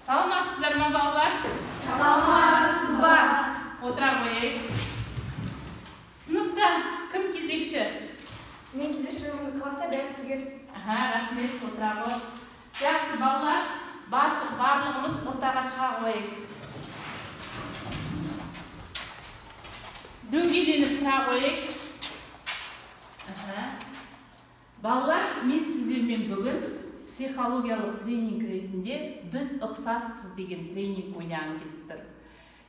Саламатсыздар ма, балалар? Саламатсыз ба? Отыра қояйық. Сыныпта кім кезекші? Мен кезекшімін, класста бәрі түгел. Аха, рахмет, отыра ғой. Жақсы, балалар, барлығымыз ортаға шыға қояйық. Дөңгеленіп тұра қояйық. Аха. Балалар, мен сіздермен бүгін психологиялық тренинг ретінде біз ұқсаспыз деген тренинг ойнағым келіп тұр.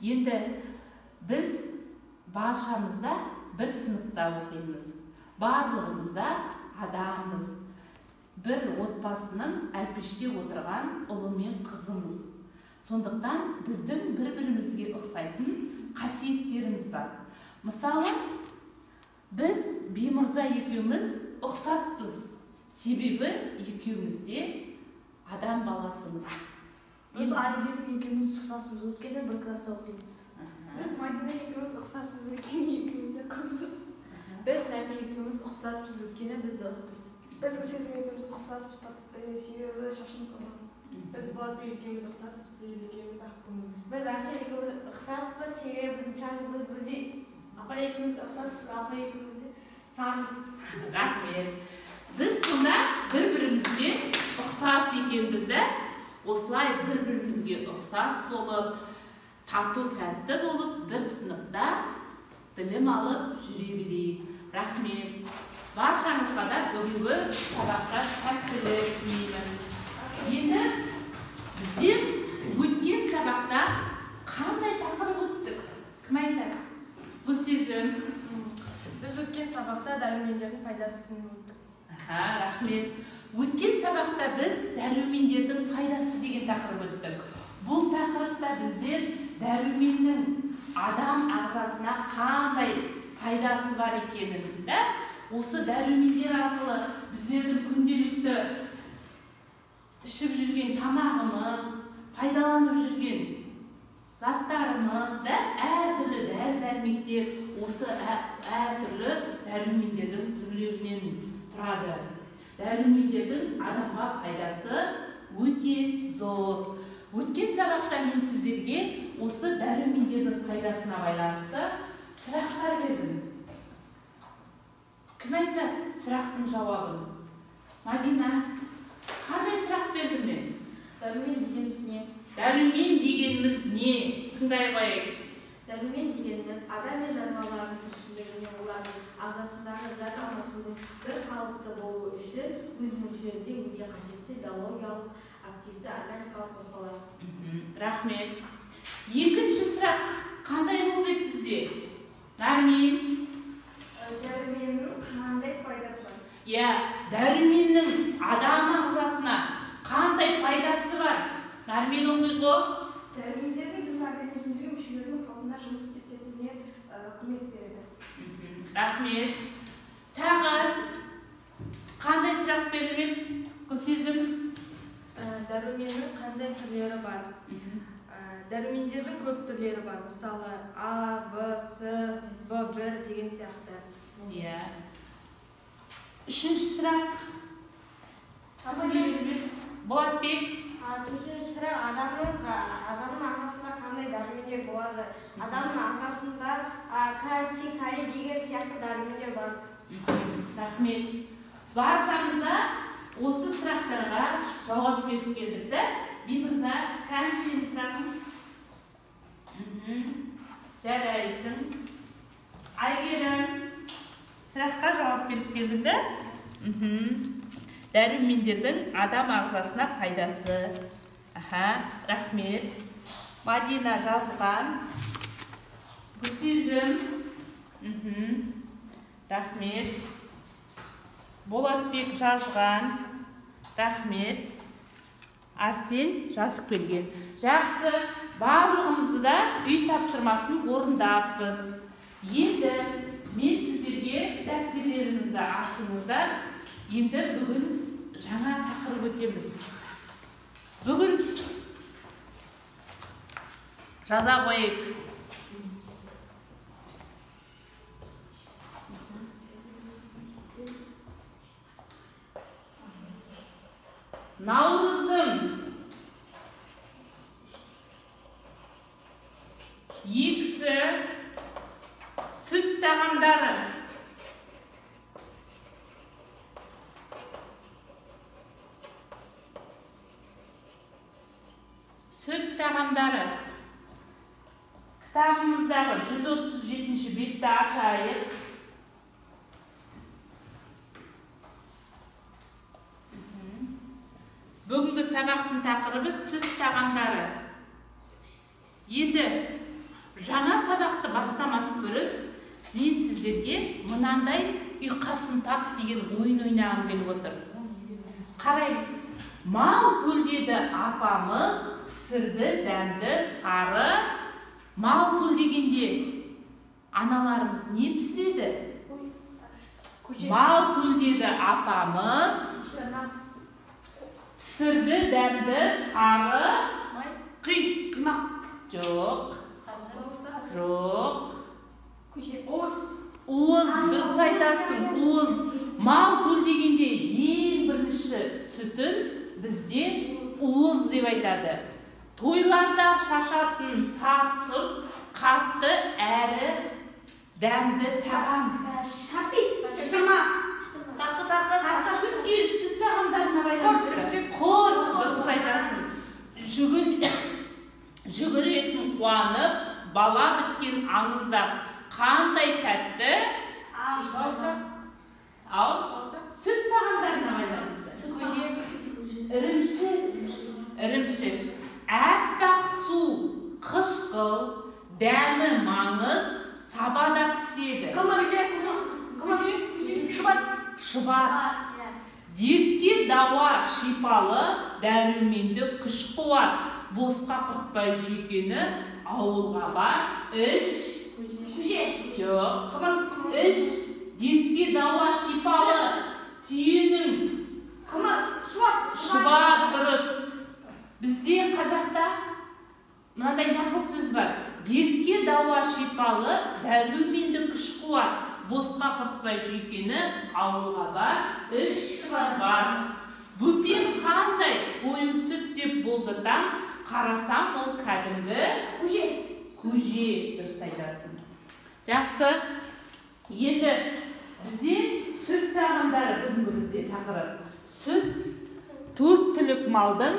Енді біз баршамыз да бір сыныпта оқимыз. Барлығымыз да адамбыз. Бір отбасының әлпеште отырған ұлы мен қызымыз. Сондықтан біздің бір-бірімізге ұқсайтын қасиеттеріміз бар. Мысалы, біз Бимырза екеуміз ұқсаспыз. Себебі екеуміз де адам баласымыз. Біз Айгерім екеуміз ұқсаспыз, өйткені бір класста оқимыз. Біз Мадина екеуміз ұқсаспыз, өйткені екеуміз де қызбыз. Біз Нәми екеуміз ұқсаспыз, өйткені біз доспыз. Біз Гүлсезім екеуміз ұқсаспыз, себебі шашымыз ұзын. Біз Болатбек екеуміз ұқсаспыз, себебі екеуміз ақ көңілдіміз. Біз Әсел екеуміз ұқсаспыз, себебі біздің шашымыз бірдей. Апай екеуміз ұқсаспыз, апай екеуміз де сарымыз. Рахмет. Біз сонда бір-бірімізге ұқсас екенбіз да, осылай бір-бірімізге ұқсас болып, тату тәтті болып, бір сыныпта білім алып жүре берейік. Рахмет. Баршаңызға да бүгінгі сабақта сәттілік тілеймін. Енді біздер өткен сабақта қандай тақырып өттік? Кім айтады? Гүлсезім. Біз өткен сабақта дәрумендердің пайдасын өттік. Аха, рахмет. Өткен сабақта біз дәрумендердің пайдасы деген тақырып өттік. Бұл тақырыпта біздер дәруменнің адам ағзасына қандай пайдасы бар екенін, да? Осы дәрумендер арқылы біздердің күнделікті ішіп жүрген тамағымыз, пайдаланып жүрген заттарымыз, да, әртүрлі дәрі-дәрмектер осы әртүрлі дәрумендердің түрлерінен тұрады. Дәрумендердің адамға пайдасы өте зор. Өткен сабақта мен сіздерге осы дәрумендердің пайдасына байланысты сұрақтар бердім. Кім айтады сұрақтың жауабын? Мадина, қандай сұрақ бердім мен? Дәрумен дегеніміз не? Дәрумен дегеніміз не? Тыңдай қояйық. Дәрумен дегеніміз адам мен жануарлардың тіршілігіне олардың ағзасындағы зат алмасудың бір қалыпты болуы үшін өз мөлшерінде өте қажетті биологиялық активті органикалық қоспалар. Рахмет. Екінші сұрақ қандай болып еді бізде? Нармин. Дәруменнің қандай пайдасы бар? Иә, дәруменнің адам ағзасына қандай пайдасы бар? Нармин оқи ғой. Дәрумендердің біздің организмдегі мүшелердің қалпына жұмыс істеуіне көмек береді. Рахмет. Тағы қандай сұрақ беріп еді? Гүлсезім. Дәруменнің қандай түрлері бар? Дәрумендердің көп түрлері бар. Мысалы, А, Б, С, Б1 деген сияқты. Иә. Үшінші сұрақ. Болатбек. Төртінші сұрақ, адамның ағзасында қандай дәрумендер болады? Адамның ағзасында кальций, калий деген сияқты дәрумендер бар. Рахмет. Баршамыз да осы сұрақтарға жауап беріп келдік, да? Бимырза, кәні сенің сұрағың? Жарайсың. Айгерім, сұраққа жауап беріп келдің, да? Дәрумендердің адам ағзасына пайдасы. Аха, рахмет. Мадина жазған. Гүлсезім. Рахмет. Болатбек жазған. Рахмет. Арсен жазып келген. Жақсы, барлығымызды да үй тапсырмасын орындаппыз. Енді мен сіздерге дәптерлеріңізді ашыңыздар. Енді бүгін жаңа тақырып өтеміз. Бүгін жаза қояйық. Наурыздың Екісі сүт тағамдары. Сүт тағамдары. Кітабымыздағы 137-ші бетті ашайық. Бүгінгі сабақтың тақырыбы сүт тағамдары. Енді жаңа сабақты бастамас бұрын мен сіздерге мынандай ұйқасын тап деген ойын ойнағым келіп отыр. Қарай, мал төлдеді апамыз, пісірді дәмді сары. Мал төлдегенде аналарымыз не пісіреді? Мал төлдеді апамыз, пісірді дәмді сары. Құймақ. Жоқ. Жоқ. Уыз. Уыз, дұрыс айтасың, уыз. Мал төлдегенде ең бірінші сүтін бізде уыз деп айтады. Тойларда шашатын сарт-сұрт, қатты әрі дәмді тағам. Кәмпит. Шытырма. Сүтке, сүт тағамдарына байланысты. Құрт, дұрыс айтасың. Жүгіретін қуанып, бала біткен аңыздап, қандай тәтті? Ал, сүт тағамдарына байланысты. Ірімшік. Ірімшік. Әппақ су, қышқыл, дәмі маңыз, сабада піседі. Қымыз. Шұбат. Шұбат. Дертке дауа шипалы, дәруменді күш қуат. Босқа құртпай жүйкені, ауылға бар, іш. Көже. Жоқ. Қымыз. Іш. Дертке дауа шипалы, түйенің. Қымыз. Шұбат. Шұбат, дұрыс. Бізде қазақта мынандай нақыл сөз бар. Дертке дауа шипалы, дәруменді күш қуат. Босқа құртпай жүйкені, ауылға бар, іш шұбат. Бөпем қандай қою сүт деп болды таң, қарасам ол кәдімгі көже. Көже, дұрыс айтасың. Жақсы. Енді бізде сүт тағамдары бүгінгі бізде тақырып. Сүт төрт түлік малдың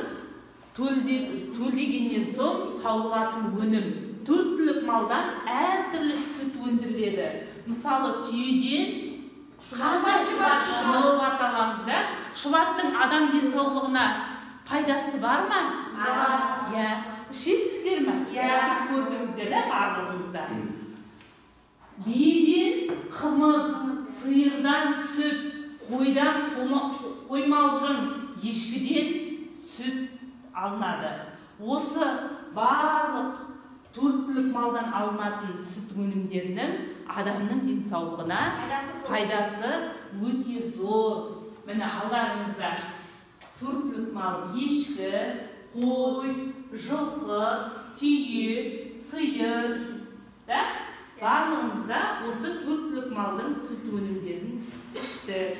төлдегеннен соң сауылатын өнім. Төрт түлік малдан әртүрлі сүт өндіріледі. Мысалы, түйеден қандай шұбат аламыз да? Шұбаттың адам денсаулығына пайдасы бар ма? Бар. Иә. Ішесіздер ме? Иә. Ішіп көрдіңіздер да барлығыңызда. Биеден қымыз, сиырдан сүт, қойдан қоймалжың, ешкіден сүт алынады. Осы барлық төрт түлік малдан алынатын сүт өнімдерінің адамның денсаулығына пайдасы өте зор. Міне алдарыңызда төрт түлік мал: ешкі, қой, жылқы, түйе, сиыр, да? Барлығымызда осы төрт түлік малдың сүт өнімдерін ішті.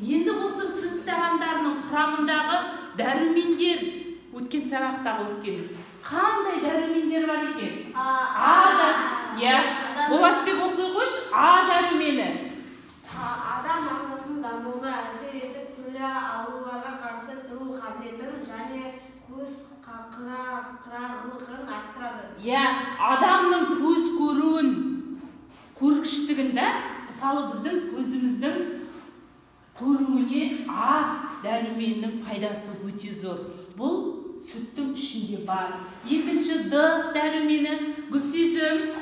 Енді осы сүт тағамдарының құрамындағы дәрумендер, өткен сабақтағы өткен қандай дәрумендер бар екен? А, иә. Болатбек оқи қойшы. А дәрумені. Адам ағзасының дамуына әсер етіп, түрлі ауруларға қарсы тұру қабілетін және көз қырағылығын арттырады. Иә, адамның көз көруін, көргіштігін да, мысалы біздің көзіміздің көруіне А дәруменінің пайдасы өте зор. Бұл сүттің ішінде бар. Екінші Д дәрумені. Гүлсезім.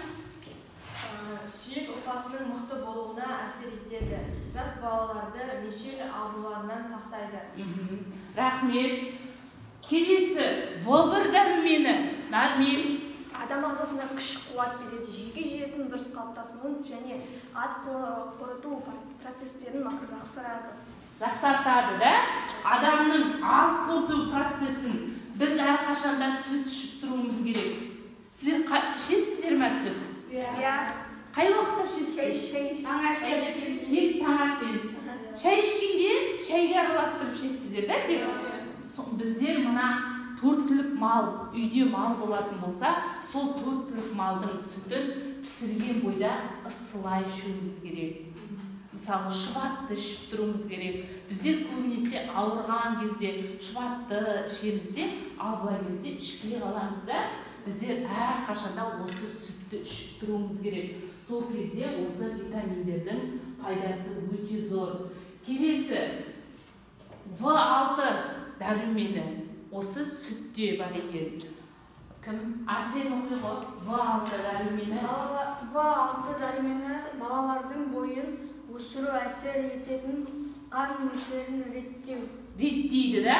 Сүйек ұлпасының мықты болуына әсер етеді. Жас балаларды мешел ауруларынан сақтайды. Рахмет. Келесі В1 дәрумені. Нармил. Адам ағзасына күш қуат береді, жүйке жүйесінің дұрыс қалыптасуын және ас қорыту процестерін жақсартады. Жақсартады, да? Адамның ас қорыту процесін біз әрқашанда сүт ішіп тұруымыз керек. Сіздер ішесіздер ме сүт? Иә. Қай уақытта ішесіздер? Таңертең. Тек таңертең. Шай ішкенде шайға араластырып ішесіздер, да? Тек. Біздер мына төрт түлік мал, үйде мал болатын болса, сол төрт түлік малдың сүтін пісірген бойда ысылай ішуіміз керек. Мысалы, шұбатты ішіп тұруымыз керек. Біздер көбінесе ауырған кезде шұбатты ішеміз де, ал былай кезде ішпей қаламыз да. Біздер әрқашанда осы сүтті ішіп тұруымыз керек. Сол кезде осы витаминдердің пайдасы өте зор. Келесі В6 дәрумені осы сүтте бар екен. Кім? Арсен оқи ғой. В6 дәрумені. В6 дәрумені балалардың бойын өсіру әсер ететін қан мөлшерін реттеу. Реттейді, да?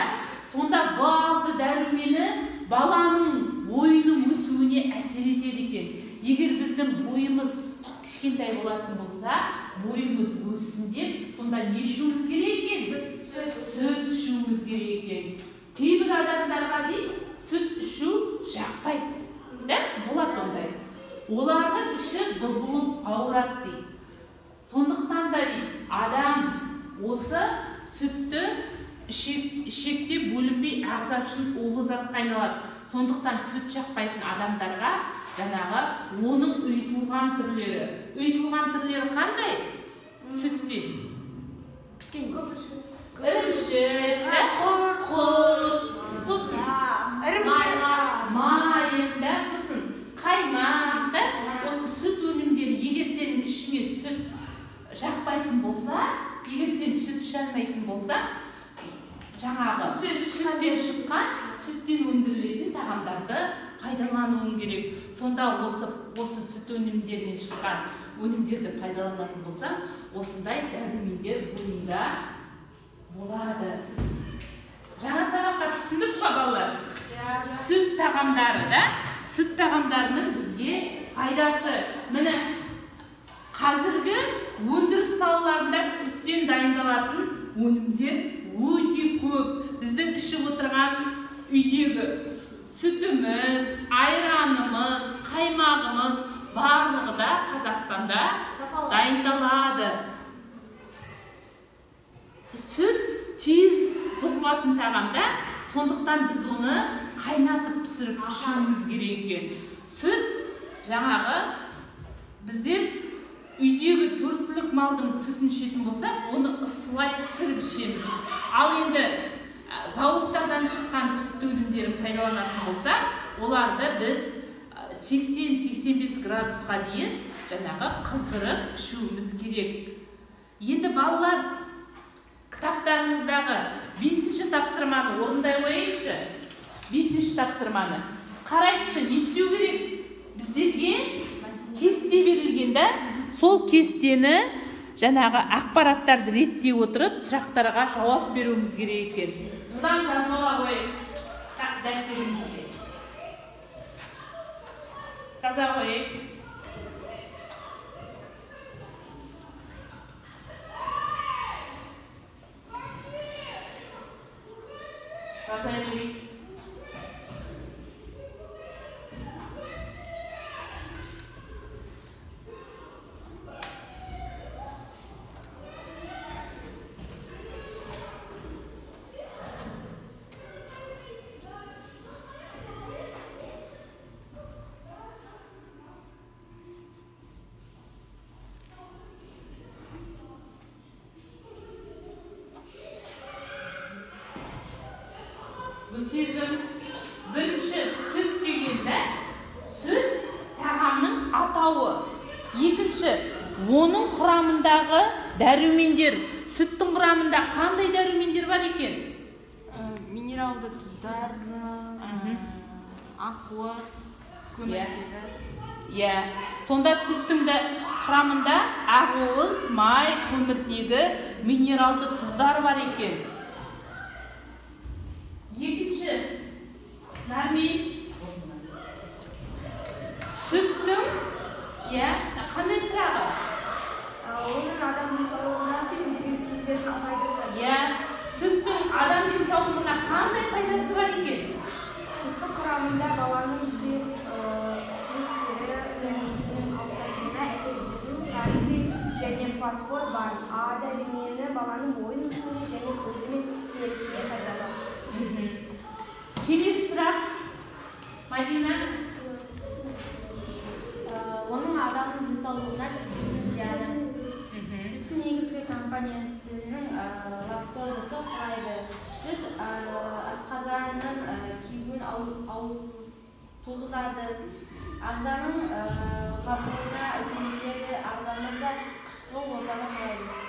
Сонда В6 дәрумені баланың бойының өсуіне әсер етеді екен. Егер біздің бойымыз кішкентай болатын болса, бойымыз өссін деп, сонда не ішуіміз керек екен? Сүт ішуіміз керек екен. Кейбір адамдарға дейді, сүт ішу жақпайды. Да? Болады ондай. Олардың іші бұзылып ауырады дейді. Сондықтан да дейді, адам осы сүтті ішекте бөлінбей ағза үшін улы затқа айналады. Сондықтан сүт жақпайтын адамдарға жаңағы оның ұйытылған түрлері. Ұйытылған түрлері қандай? Сүттен. Піскен көпіршік. Ірімшік, құрт, сосын майын, да, сосын қаймақ, да? Осы сүт өнімдері, егер сенің ішіңе сүт жақпайтын болса, егер сен сүт іше алмайтын болса, жаңағы сүттен шыққан, сүттен өндірілетін тағамдарды пайдалануың керек. Сонда осы сүт өнімдерінен шыққан өнімдерді пайдаланатын болсаң, осындай дәрумендер бойында болады. Жаңа сабаққа түсіндік пе, балалар? Сүт тағамдары, да? Сүт тағамдарының бізге пайдасы. Міне, қазіргі өндіріс салаларында сүттен дайындалатын өнімдер өте көп. Біздің ішіп отырған үйдегі сүтіміз, айранымыз, қаймағымыз барлығы да Қазақстанда дайындалады. Сүт тез бұзылатын тағамда, сондықтан біз оны қайнатып пісіріп ішуіміз керек екен. Сүт жаңағы біздер үйдегі төрт түлік малдың сүтін ішетін болсақ, оны ысылай пісіріп ішеміз. Ал енді зауыттардан шыққан сүт өнімдерін пайдаланатын болсақ, оларды біз 80-85 градусқа дейін жаңағы қыздырып ішуіміз керек. Енді балалар, кітаптарыңыздағы 5-ші тапсырманы орындай қояйықшы. 5-ші тапсырманы. Қарайықшы, не істеу керек? Біздерге кесте берілген, да? Сол кестені жаңағы ақпараттарды реттей отырып, сұрақтарға жауап беруіміз керек екен. Бұдан жазып ала қояйық. Дәптерімізге. Жаза қояйық. Гүлсезім, бірінші сүт дегенде сүт тағамның атауы. Екінші, оның құрамындағы дәрумендер. Сүттің құрамында қандай дәрумендер бар екен? Минералды тұздар, ақуыз, көміртегі. Иә, сонда сүттің құрамында ақуыз, май, көміртегі, минералды тұздар бар екен. Екінші, Нармин, сүттің, иә, қандай сұрағы? Оның адам денсаулығына тигізетін пайдасы. Иә, сүттің адам денсаулығына қандай пайдасы бар екен? Сүттің құрамында баланың сүйектері дәрісінің қалыптасуына әсер ететін кальций және фосфор бар. А дәрумені баланың бойын өсуіне және көзі мен терісіне пайдалы. Келесі сұрақ. Мадина? Оның адамның денсаулығына тигізетін зияны. Сүттің негізгі компонентінің лактозасы құрайды. Сүт асқазанның кеуін туғызады, ағзаның қабығына әсер етеді, ағзамызда қышқыл ортаны құрайды.